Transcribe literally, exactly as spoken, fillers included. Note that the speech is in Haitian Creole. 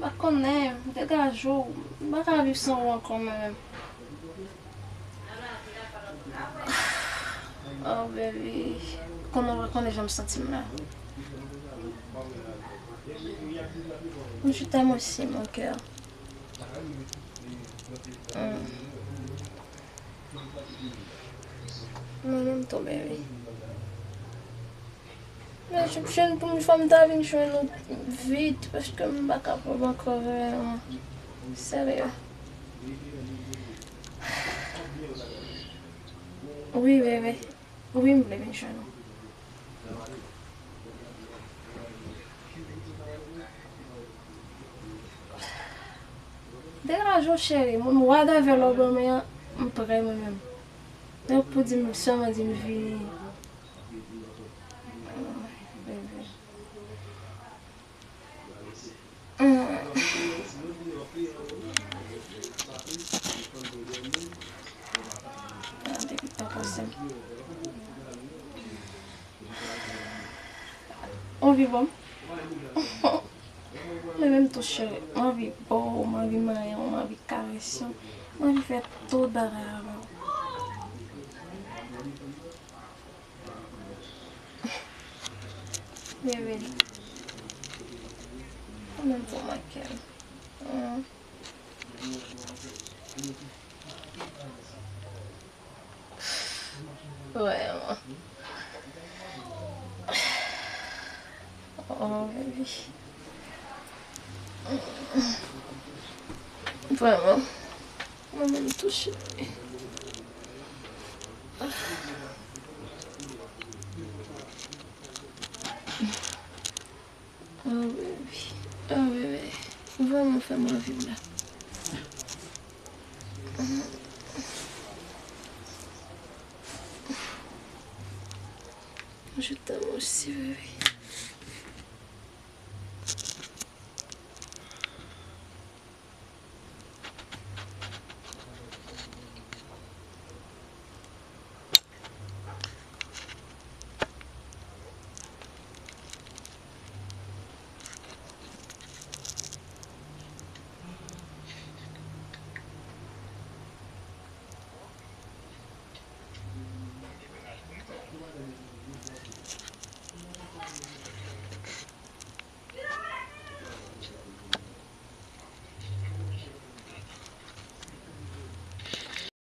Pa konnen, degaje w. M pa ka viv san ou ankò, mwen menm. Oh, baby. Kòman w pa konnen jan m santi m la? Je t'aime aussi, mon cœur. Hmm. Mwen menm tou, baby. Men jwenn pou m fò m ta vin jwenn ou vit, paske m pa kapab ankò vrèman. Serye. Wi, bebe. Wi, m vle vin jwenn ou. Degaje w, cheri. Mwen, m whatever lè w ban mwen an, m prè mwen menm. Donk, pou di m, sèlman di m vini. Bebe. Depi tan pase. Ou anvi ban m? Mwen menm tou, cheri. Mwen anvi ba w, mwen anvi manyen w, mwen anvi karese w. Mwen anvi fè tout bagay avè w. Bebe. Ou menm pou manke m. Hmm. Vrèman. Oh, baby. Vrèman. Mwen menm tou, cheri. Oh, baby. Oh, bebe. Vrèman fè mwen viv la. Je t'aime aussi, bebe.